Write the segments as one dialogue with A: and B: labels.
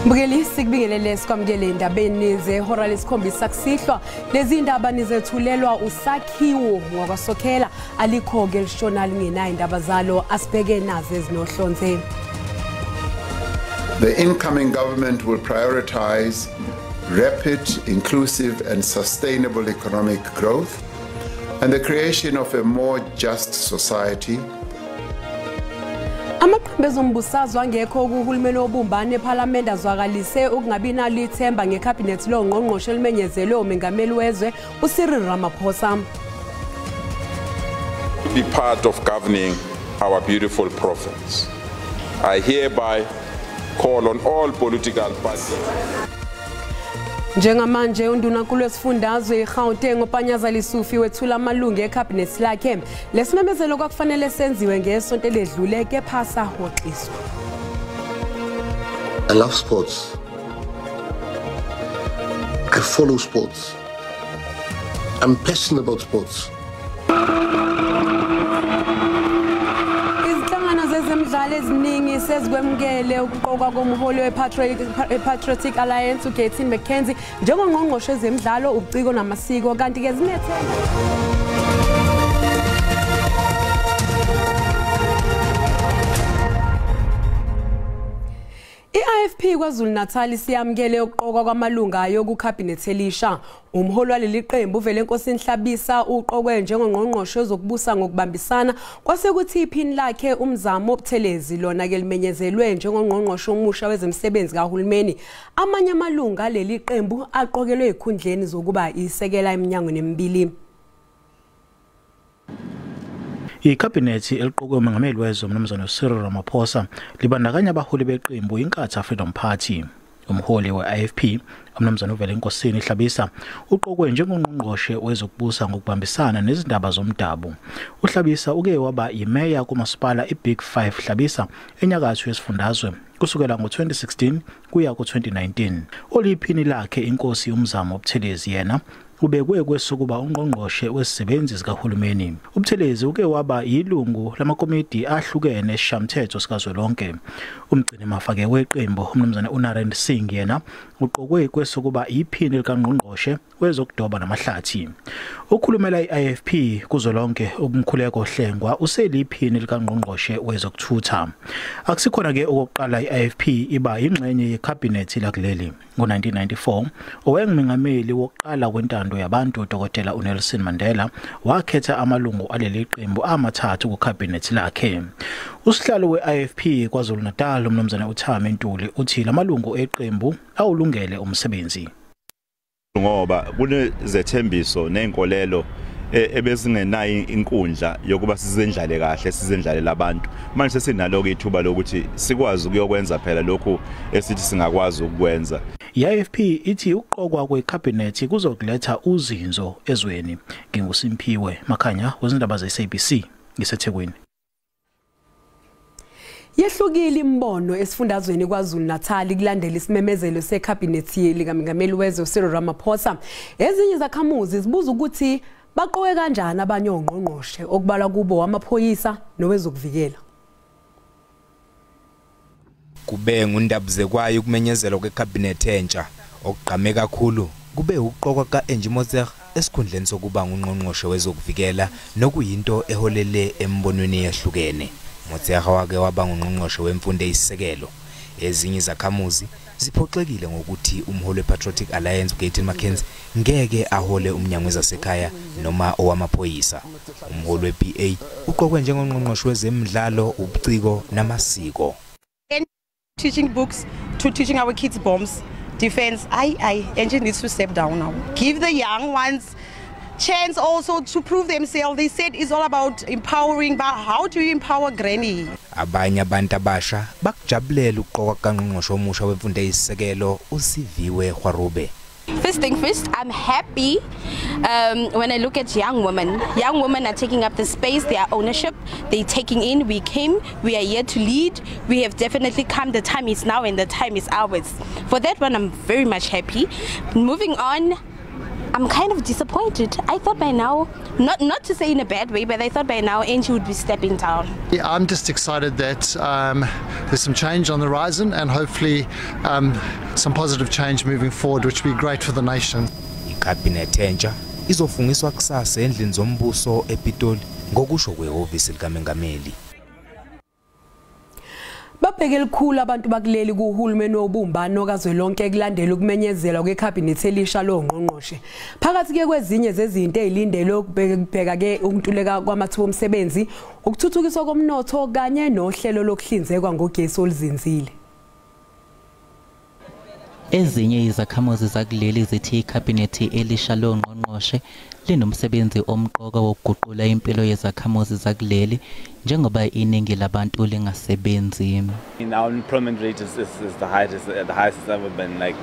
A: Mbukeli, sikubingelele sikwamukele endabeni zehora lesikhombisa kusihlwa. Lezi ndaba nizethulelwa uSakhiwo ngokwaSokhela, alikho-ke lishona lingenayo indaba zalo, asibheke nazo ezinohlonze.
B: The incoming government will prioritize rapid, inclusive and sustainable economic growth and the creation of a more just society.
A: Amaqembu ezombusazwe angekho kuhulumeni wobumbano ePhalamende azwakalise ukungabi nalo ithemba ngekhabhinethi longqongqoshe elimenyezelwe umengameli wezwe uCyril Ramaphosa.
C: Be part of governing our beautiful province. I hereby call on all political parties.
A: Njengamanje undunankulu wesifundazwe iGauteng uPanyaza Lesufi wethula amalungu ekhabhinethi lakhe. Lesimemezelo kwakufanele senziwe ngesonto eledlule kepha sahoxiswa.
D: I love sports. I follow sports. I'm passionate about sports.
A: Ezemidlalo eziningi sezikwemukele ukuqokwa komholi we-Patriotic Alliance uGayton McKenzie njengongqongqoshe wezemidlalo, ubuciko namasiko, kanti-ke zinethemba I-IFP KwaZulu-Natal siyamukele ukuqokwa kwamalungu ayo kukhabhinethi elisha. Umholi waleli qembu uVelenkosini Hlabisa uqokwe njengongqongqoshe wezokubusa ngokubambisana, kwase kuthi iphini lakhe uMzamo Buthelezi lona-ke limenyezelwe njengongqongqoshe omusha wezemisebenzi kahulumeni. Amanye amalungu aleli qembu aqokelwe ezikhundleni zokuba isekela eminyangweni emibili.
E: Ikhabhinethi eliqokwe umengameli wezwe uMnumzane Cyril Ramaphosa libandakanya abaholi beqembu iNkatha Freedom Party. Umholi we-IFP uMnumzane uVelenkosini Hlabisa uqokwe njengongqongqoshe wezokubusa ngokubambisana nezindaba zomdabu. UHlabisa uke waba yimeya kumasipala iBig Five Hlabisa enyakatho yesifundazwe kusukela ngo-2016 kuya ku-2019. Oliphini lakhe inkosi uMzamo Buthelezi yena ubekwe kwesokuba ungqongqoshe wesisebenzi zikahulumeni. UButhelezi uke waba yilungu lamakomidi ahlukene esishamthetho sikazwelonke. Umgcinimafa-ke weqembu uMnumzane uNarend Singh yena uqokwe kwesokuba iphini likangqongqoshe wezokudoba namahlathi. Okhulumela i-IFP kuzwelonke uMkhuleko Hlengwa useliphini likangqongqoshe wezokuthutha. Akusikhona-ke okokuqala i-IFP iba ingxenye yekhabhinethi lakuleli. Ngo-1994 owayengumengameli wokuqala wentando yabantu uDokotela uNelson Mandela wakhetha amalungu aleli qembu amathathu kukhabhinethi lakhe. Usihlalo we-IFP KwaZulu-Natal uMnumzane uThami Ntuli uthi lamalungu eqembu awulungele umsebenzi.
F: Ngoba kunezethembiso nezinkolelo ebezingenayo inkundla yokuba sizendlale kahle, sizendlalele abantu. Manje sesinalo-ke ithuba lokuthi sikwazi ukuyokwenza phela lokhu esithi singakwazi ukukwenza.
E: I-IFP ithi ukuqokwa kwekhabhinethi kuzokuletha uzinzo ezweni. NginguSimphiwe Makhanya wezindaba ze-SABC ngiseThekwini.
A: Yehlukile imbono esifundazweni KwaZulu-Natal kulandela isimemezelo sekhabhinethi likamengameli wezwe Cyril Ramaphosa. Ezinye izakhamuzi zibuza ukuthi baqoke kanjani abanye ongqongqoshe okubalwa kubo amaphoyisa nowezokuvikela.
G: Kube ngundabuzekwayo ukumenyezelwa kwekhabhinethi entsha. Okugqame kakhulu kube ukuqokwa ka-Angie Motshekga esikhundleni sokuba ngungqongqoshe wezokuvikela, nokuyinto eholele embonweni eyahlukene. Motshekga wake waba ngungqongqoshe wemfundo eyisisekelo. Ezinye izakhamuzi ziphoxekile ngokuthi umholi we-Patriotic Alliance uGayton McKenzie ngeke ahole umnyango wezasekhaya noma owamaphoyisa. Umholi we-PA uqokwe njengongqongqoshe wezemidlalo, ubuciko namasiko.
H: Teaching books to teaching our kids bombs, defense. Angie needs to step down now. Give the young ones chance also to prove themselves. They said it's all about empowering, but how do you empower granny?
G: Abanye abantu abasha bakujabulela ukuqokwa kangqongqoshe omusha wemfundo eyisisekelo uSiviwe Gwarube.
I: First thing first, I'm happy when I look at young women. Young women are taking up the space, their ownership, they're taking in. We came, we are here to lead. We have definitely come. The time is now and the time is ours. For that one, I'm very much happy. Moving on, I'm kind of disappointed. I thought by now, not to say in a bad way, but I thought by now Angie would be stepping down.
J: Yeah, I'm just excited that There's some change on the horizon and hopefully some positive change moving forward, which will be great for the nation.
G: Ikhabhinethi entsha izofungiswa kusasa endlini zombuso ePitoli ngokusho kwehhovisi likaMengameli.
A: Babheke elikhulu abantu bakuleli kuhulumeni wobumbano kazwelonke kulandela ukumenyezelwa kwekhabhinethi elisha longqongqoshe. Phakathi ke kwezinye zezinto ezilindelwe ukubheka ke ukuntuleka kwamathuba omsebenzi, ukuthuthukiswa komnotho kanye nohlelo lokuhlinzekwa ngogesi oluzinzile.
K: Ezinye izakhamuzi zakuleli zithi ikhabhinethi elisha longqongqoshe linomsebenzi omqoka wokuguqula impilo yezakhamuzi zakuleli njengoba iningi labantu lingasebenzi.
L: Our unemployment rate is the highest it's ever been. Like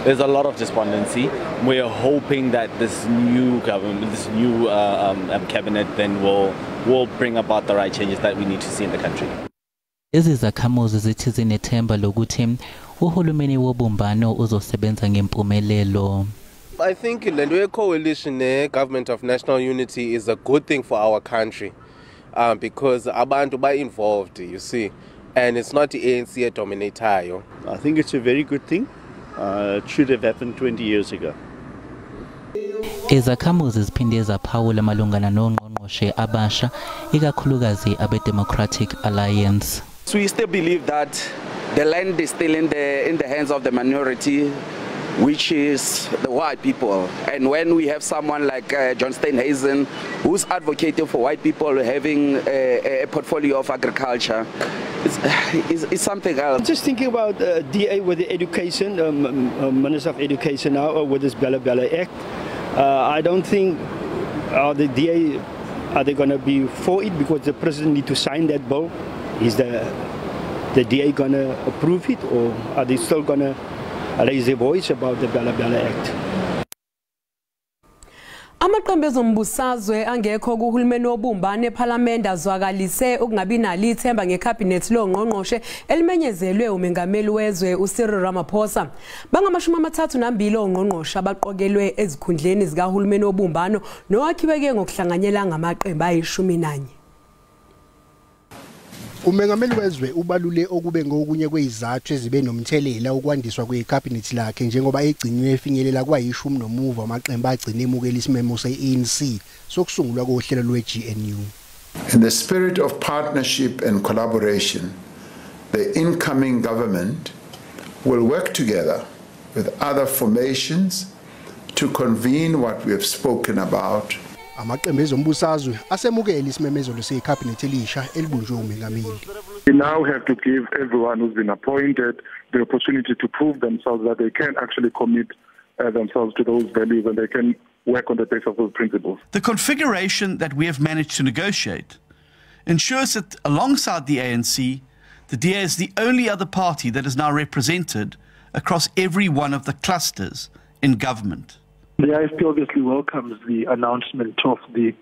L: there's a lot of despondency. We are hoping that this new government, this new cabinet then will bring about the right changes that we need to see in the country.
K: Lezi zakhamuzi zithi zinethemba lokuthi uhulumeni wobumbano uzosebenza ngempumelelo.
M: I think the coalition, government of national unity, is a good thing for our country because abantu ba involved, you see, and it's not the ANC dominatayo.
N: I think it's a very good thing. It should have happened 20 years ago.
K: Izakhamuzi ziphinde zaphawula malungana nongqongqoshe abasha ikakhulukazi abe-Democratic Alliance.
O: So we still believe that the land is still in the hands of the minority, which is the white people. And when we have someone like John Steenhuisen, who's advocating for white people having a portfolio of agriculture, it's something else.
P: I'm just thinking about DA with the education, Minister of Education now, with this Bella Bella Act. I don't think the DA, are they going to be for it, because the president need to sign that bill. Is the DA going to approve it, or are they still going to raise their voice about the Bella Bella Act?
A: Amaqembu ezombusazwe angekho kuhulumeni wobumbano ePhalamende azwakalise ukungabi nalo ithemba ngekhabhinethi longqongqoshe elimenyezelwe umengameli wezwe uCyril Ramaphosa. Bangama-32 ongqongqoshe abaqokelwe ezikhundleni zikahulumeni wobumbano nowakhiwe ke ngokuhlanganyela ngamaqembu ayi-11.
Q: Umengameli wezwe ubalule okube ngokunye kwezizathu ezibe nomthelela ukwandiswa kwekhabhinethi lakhe njengoba egciniwe efinyelela kwayishumi nomuva amaqembu agcine emukela isimemo se-ANC sokusungulwa kohlelo lwe-GNU.
B: In the spirit of partnership and collaboration, the incoming government will work together with other formations to convene what we have spoken about.
Q: Amaqembu ezombusazwe asemukele isimemezelo sekhabhinethi elisha elibunjwe umengameli.
R: We now have to give everyone who's been appointed the opportunity to prove themselves that they can actually commit themselves to those values and they can work on the basis of those principles.
S: The configuration that we have managed to negotiate ensures that alongside the ANC, the DA is the only other party that is now represented across every one of the clusters in government.
T: The IFP obviously welcomes the announcement of the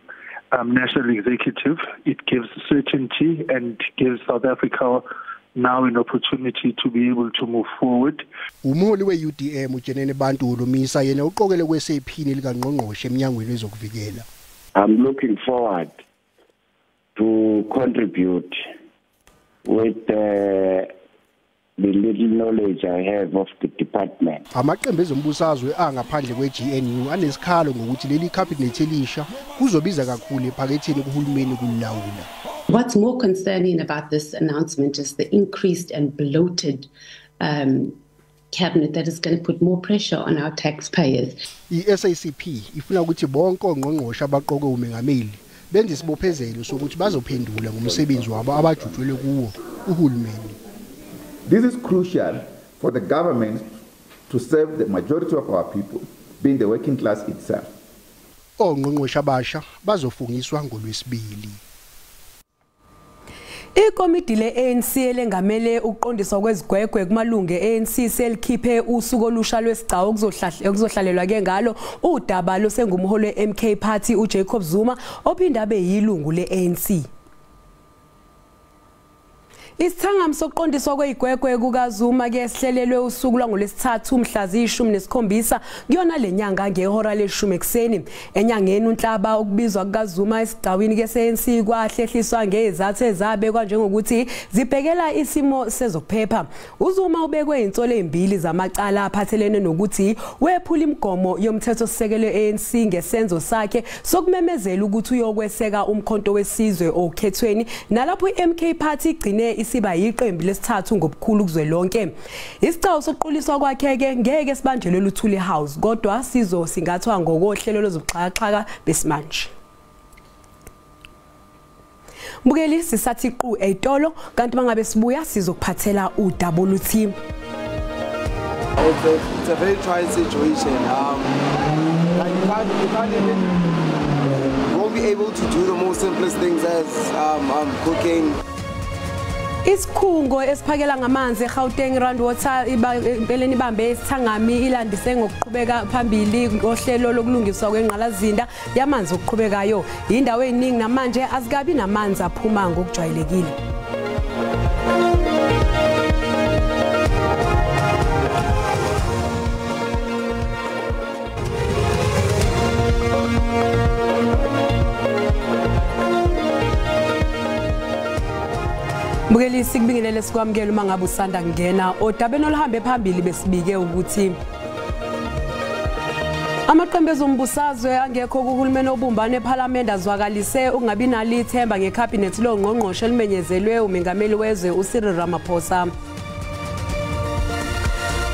T: national executive. It gives certainty and gives South Africa now an opportunity to be able to move forward.
Q: Umholi we-UDM uJenene Bantu Holomisa yena uqokele kwesephini likangqongqoshe emnyangweni wezokuvikela.
U: I'm looking forward to contribute with the little knowledge I have of the department.
Q: Amaqembu ezombusazwe angaphandle kwe-GNU anesikhalo ngokuthi leli cabinet elisha kuzobiza kakhulu ephaketheni kuhulumeni kulawula.
V: What's more concerning about this announcement is the increased and bloated cabinet that is going to put more pressure on our taxpayers.
Q: I-SACP ifuna ukuthi bonke ongqongqoshe abaqokwe umengameli benze isibophezelo sokuthi bazophendula ngomsebenzi wabo abajutshwele kuwo uhulumeni.
C: This is crucial for the government to serve the majority of our people, being the working class itself.
Q: Ongqongqoshe abasha bazofungiswa ngolwesibili.
A: Ikomidi le-ANC elengamele ukuqondiswa kwezigwegwe kumalungu e-ANC selikhiphe usuku olusha lwesigcawu okuzohlalelwa ke ngalo udaba losengumholi we-MK Party uJacob Zuma ophinda abe yilungu le-ANC. Isithangami sokuqondiswa kwezigwegwe kukaZuma ke sihlelelwe usuku lwangolesithathu mhla ziyi-17 kuyona lenyanga ngehora leshumi ekuseni. Enyangeni uNhlaba ukubizwa kukaZuma esigcawini ke se-ANC kwahlehliswa ngezathu ezabekwa njengokuthi zibhekela isimo sezokuphepha. UZuma ubekwe insolo ezimbili zamacala aphathelene nokuthi wephula imigomo yomthethosisekelo we-ANC ngesenzo sakhe sokumemezela ukuthi uyokweseka umkhonto wesizwe okhethweni, nalapho i-MK Party igcine isiba yiqembu lesithathu ngobukhulu kuzwelonke. Isicelo sokuquliswa kwakhe ke ngeke sibanjelwe Luthuli House, kodwa sizosingathwa ngokohlelo lozobuxhakaxhaka besimanje. Mbukeli, sisathi qu eyitolo, kanti mangabe sibuya sizokuphathela udaba oluthi
D: It's a very trying situation. Like you can't even, you won't be able to do the most simplest things as cooking.
A: Isikhungo esiphakela ngamanzi eGauteng Rand Water impeleni ibambe isithangami ilandise ngokuqhubeka phambili ngohlelo lokulungiswa kwengqalazinda yamanzi okuqhubekayo. Indawo eziningi namanje azikabi namanzi aphuma ngokujwayelekile. Mbukeli, sikubingelele sikwamukele uma ngabe usanda kungena odabeni oluhambe phambili. Besibike ukuthi amaqembu ezombusazwe angekho kuhulumeni obumbano ePhalamende azwakalise ukungabi nalo ithemba ngekhabhinethi longqongqoshe elimenyezelwe umengameli wezwe uCyril Ramaphosa.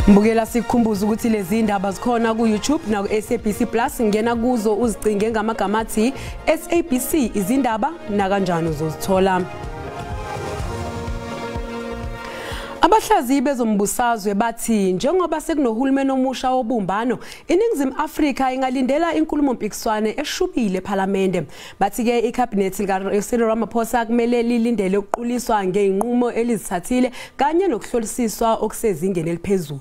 A: Mbukela, sikukhumbuza ukuthi lezi ndaba zikhona ku YouTube na ku SABC Plus. Ngena kuzo uzicinge ngamagama athi SABC izindaba, nakanjani uzozithola. Abahlaziyi bezombusazwe bathi njengoba sekunohulumeni omusha wobumbano, iNingizimu Afrika ingalindela inkulumompikiswano eshubile ePhalamende. Bathi ke ikhabhinethi lika-Cyril Ramaphosa kumele lilindele ukuquliswa ngey'nqumo elizithathile kanye nokuhlolisiswa okusezingeni eliphezulu.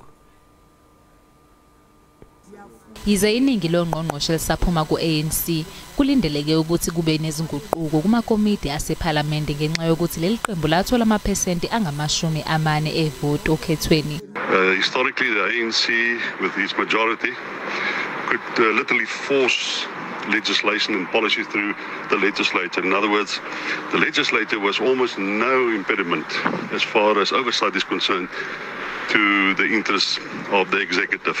F: Yize iningi longqongqoshe lisaphuma ku-ANC, kulindeleke ukuthi kube nezinguquko kumakomidi asephalamende ngenxa yokuthi leli qembu lathola amaphesenti angama-40 evoti okhethweni.
W: Historically, the ANC, with its majority, could literally force legislation and policy through the legislature. In other words, the legislature was almost no impediment as far as oversight is concerned to the interests of the executive.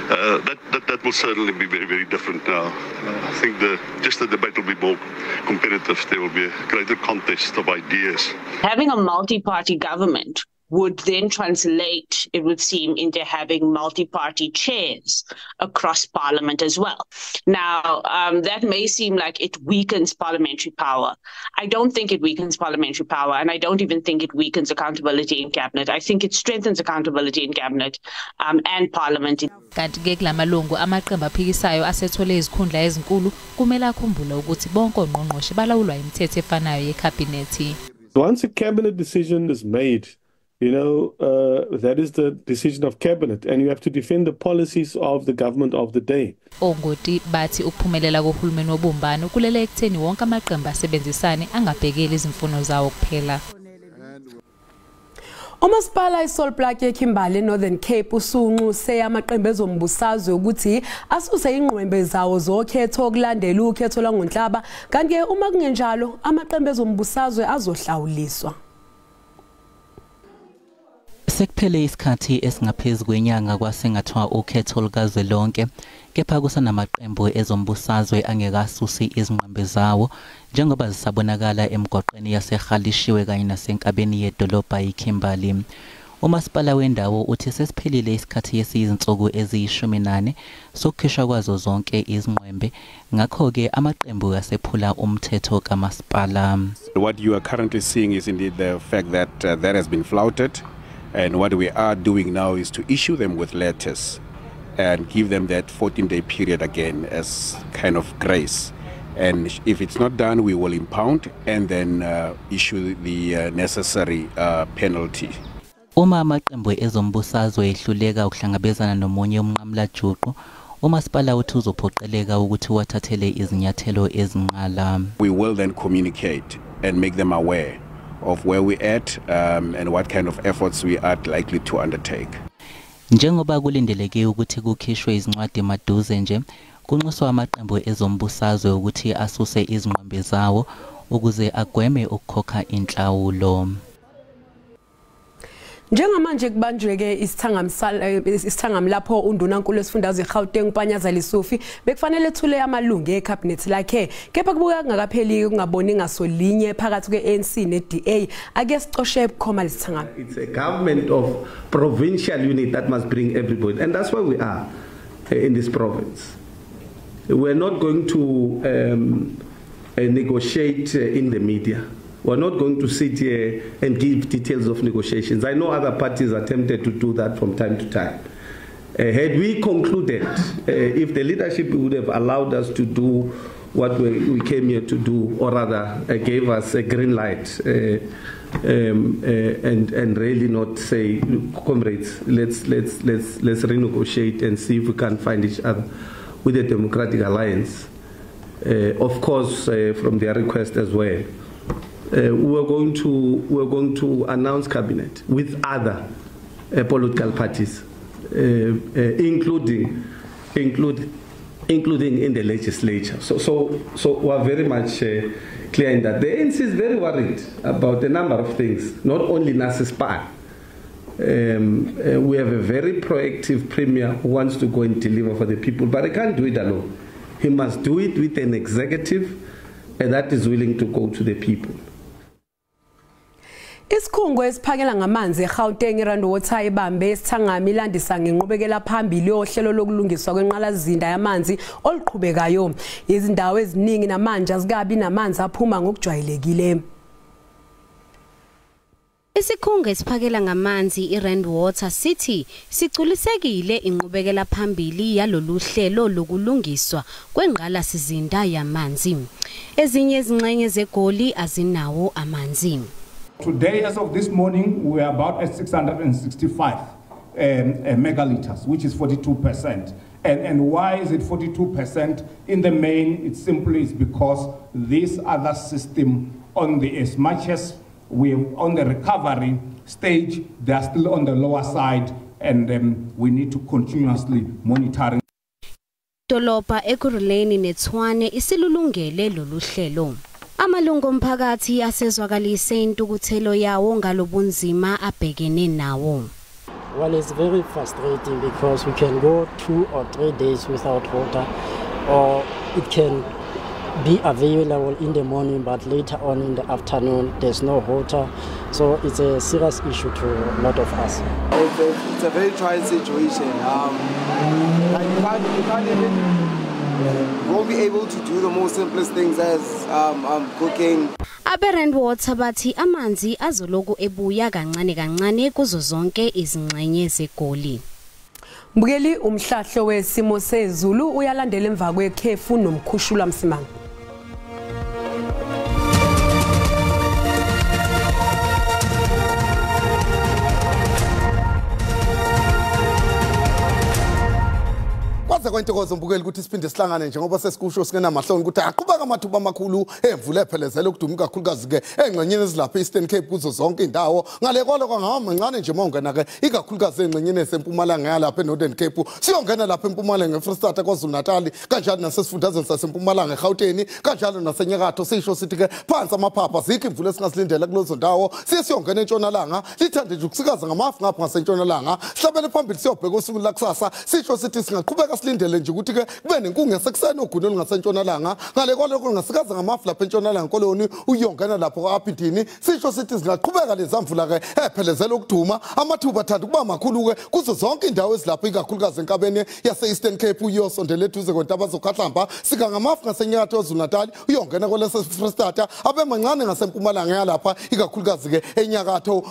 W: That will certainly be very, very different now. I think the debate will be more competitive. There will be a greater contest of ideas.
X: Having a multi-party government would then translate, it would seem, into having multi-party chairs across parliament as well. Now, that may seem like it weakens parliamentary power. I don't think it weakens parliamentary power, and I don't even think it weakens accountability in cabinet. I think it strengthens accountability in cabinet and parliament.
F: Kanti ke kulamalungu amaqembu aphikisayo asethole izikhundla ezinkulu kumele akhumbule ukuthi bonke ongqongqoshe balawulwa imithetho efanayo yekhabhinethi.
Y: Once a cabinet decision is made, that is the decision of cabinet, and you have to defend the policies of the government of the day.
F: Ongoti bathi ukuphumelela kohulumeni wobumbano kulele ekutheni wonke amaqembu asebenzisane angabhekeli izimfuno zawo kuphela.
A: Umasipala iSol Plaatje eKimberley Northern Cape usunxuse amaqembu ezombusazwe ukuthi asuse ingqwembe zawo zokhetho kulandela ukhetho lwangonhlaba, kanti ke uma kungenjalo amaqembu ezombusazwe azohlawuliswa.
K: Sekuphele isikhathi esingaphezu kwenyanga kwasengathwa ukhetho lukazwelonke, kepha kusanamaqembu ezombusazwe angekasusi izingqwembe zawo njengoba zisabonakala emgwaqeni yaseHalishiwe kanye nasenkabeni yedolobha iKimberley. Umasipala wendawo uthi sesiphelile isikhathi esiyizinsuku eziyi-14 sokukhishwa kwazo zonke izingqwembe, ngakho-ke amaqembu asephula umthetho kamasipala.
Z: What you are currently seeing is indeed the fact that that has been flouted. And what we are doing now is to issue them with letters and give them that 14-day period again as kind of grace. And if it's not done, we will impound and then issue the necessary penalty.
K: Uma amaqembu ezombusazwe ehluleka ukuhlangabezana nomunye umnqamulajuqu, umasipala uthi uzophoqeleka ukuthi wathathele izinyathelo ezinqala.
Z: We will then communicate and make them aware of where we're at and what kind of efforts we are likely to undertake.
K: Njengoba kulindeleke ukuthi kukhishwe izincwadi maduze nje, kunxuswa amaqembu ezombusazwe ukuthi asuse izinqambi zawo ukuze agweme ukukhokha inhlawulo.
A: Njengamanje kubanjweke isithangami lapho undunankulu wesifundazwe eGauteng uPanyaza Lesufi bekufanele ethule amalungu ecabinet lakhe, kepha kubuka kungakapheli ukungaboni ngasolinye phakathi kwe-ANC ne-DA. Ake sicoshe bukhoma lesithangami.
E: It's a government of provincial unit that must bring everybody, and that's where we are in this province. We're not going to negotiate in the media. We're not going to sit here and give details of negotiations. I know other parties attempted to do that from time to time. Had we concluded, if the leadership would have allowed us to do what we came here to do, or rather gave us a green light, and really not say, comrades, let's renegotiate and see if we can find each other with the Democratic Alliance, of course, from their request as well. We are going to announce cabinet with other political parties, including in the legislature. So we are very much clear in that. The ANC is very worried about a number of things, not only Nasispan. We have a very proactive premier who wants to go and deliver for the people, but he can't do it alone. He must do it with an executive that is willing to go to the people.
A: Isikhungo esiphakela ngamanzi eGauteng iRand Water ibambe isithangami ilandisa ngenqubekela phambili yohlelo lokulungiswa kwenqalazinda yamanzi oluqhubekayo. Izindawo eziningi namanje azikabi namanzi aphuma ngokujwayelekile.
G: Isikhungo esiphakela ngamanzi iRand Water City siculisekile inqubekela phambili yalolu hlelo lokulungiswa kwenqalasizinda yamanzi. Ezinye izingxenye zeGoli azinawo amanzi.
H: Today, as of this morning, we are about at 665 megaliters, which is 42%. And why is it 42%? In the main, it simply is because this other system, on the as much as we're on the recovery stage, they are still on the lower side, and we need to continuously monitoring.
G: Idolobha Ekurhuleni neTshwane isilulungele lolu hlelo. Amalungu omphakathi asezwakalise intukuthelo yawo ngalobunzima abhekene nawo.
I: Well, it's very frustrating because we can go 2 or 3 days without water, or it can be available in the morning, but later on in the afternoon there's no water. So it's a serious issue to a lot of us.
D: It's a very trying situation. Like you can't even, you won't be able to do the most simplest things as cooking.
G: AbeRand Water bathi amanzi azoloku ebuya kancane kancane kuzo zonke izingxenye zeGoli.
A: Mbukeli, umhlahlo wesimo sezulu uyalandela emva kwekhefu nomkhushulwa Msimang.
J: Kwentokozo mbukeli ukuthi siphinde sihlangane njengoba sesikusho singenamahloni ukuthi aqhubeka amathuba amakhulu emvula ephelezela ukuduma kakhulukazi ke engxenyeni ezilapha Eastern Cape kuzo zonke indawo. Ngale kwalo kwangahamba kancane nje mawungena ke ikakhulukazi engxenyeni esempumalanga yalapha eNorthern Cape, siyongena lapha empumalanga eFree State, KwaZulu Natal, kanjalo nasesifundazweni sasempumalanga eGauteng, kanjalo nasenyakatho. Sisho sithi ke phansi amaphapha zikho imvula esingasilindela kulezo ndawo. Siye siyongena entshonalanga, lithande nje ukusikaza ngamafu ngapha ngasentshonalanga, sihlabele phambili siyobheka usuku lakusasa. Sisho sithi singaqhubeka silindele nje ukuthi ke kube nenkungu yasekuseni oguni olungasentshonalanga. Ngale kwalokho lungasikaza ngamafu lapha entshonalanga koloni uyongena lapho kwa-Aphindini. Sisho sithi singaqhubeka lezamvula ke ephelezela ukuduma. Amathuba athanda ukuba makhulu ke kuzo zonke indawo ezilapho ikakhulukazi enkabeni yase-Eastern Cape uyosondela eduze kwentaba zokhahlamba. Sika ngamafu ngasenyakatho KwaZulu Natal uyongena kwelase Free State, abe mancane ngasempumalanga yalapha ikakhulukazi ke enyakatho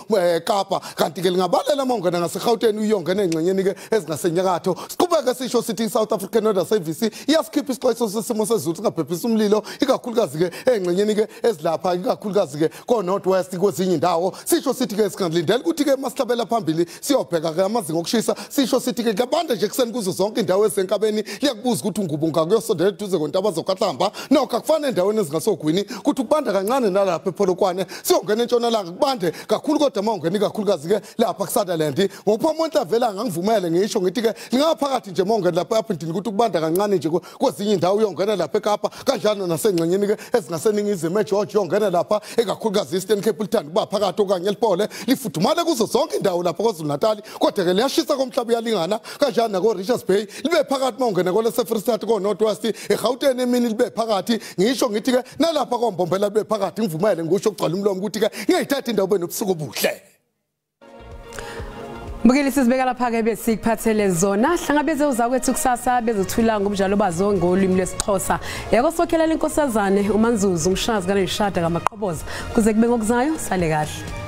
J: Kapa. Kanti ke lingabalela mawungena ngaseGauteng uyongena engxenyeni ke ezingasenyakatho. Siqhubeke sisho sithi i-South African Weather Service iyasikhipha isixwayiso sesimo sezulu singabhebhisa umlilo, ikakhulukazi-ke ey'ngxenyeni-ke ezilapha, ikakhulukazi-ke ko-North West, kwezinye indawo. Sisho sithi-ke singalindela ukuthi-ke masihlabela phambili siyobheka-ke amazinga okushisa. Sisho sithi-ke kuyabanda nje ekuseni kuzo zonke indawo ezisenkabeni. Liyakubuza ukuthi ungubo ungakuyosondela eduze kontaba zokahlamba, nokho akufani endaweni ezingasogwini, kuthi kubanda kancane nalapha ePolokwane. Siyongena entshonalanga kubande kakhulu, kodwa uma ungena ikakhulukazi-ke lapha kuSutherland ngokuphuma onhlavelanga, ngivumele ngisho ngithi-ke lingaphakathi nje uma ungena lapha eAppington ukuthi kubanda kancane nje kwezinye indawo. Uyongena lapha eKapa kanjalo nasengxenyeni-ke ezingaseningizimu eGeorge, uyongena lapha ekakhulukazi Eastern Cape lithanda ukuba phakathi okanye lipole lifudumale kuzo zonke indawo lapha KwaZulu Natal, kodwa-ke liyashisa komhlaba uyalingana kanjalo nako-Richards Bay libe phakathi uma ungena kwelase-Free State ko-North West, eGauteng emini libe phakathi. Ngisho ngithi-ke nalapha koMbombela libe phakathi. Ngivumele ngisho ukugcwala umlomo ukuthi-ke ngiyayithatha indawo benobusuku obuhle.
A: Mbukeli, sizibeka lapha-ke besikuphathele zona. Hlangabeze uzakwethu kusasa bezothula ngobunjalo bazo ngolwimi lwesiXhosa. Yakosokhelela inkosazane uManzuzu umshazi kaNeshada kaMaqhoboza. Kuze kube ngokuzayo, sale kahle.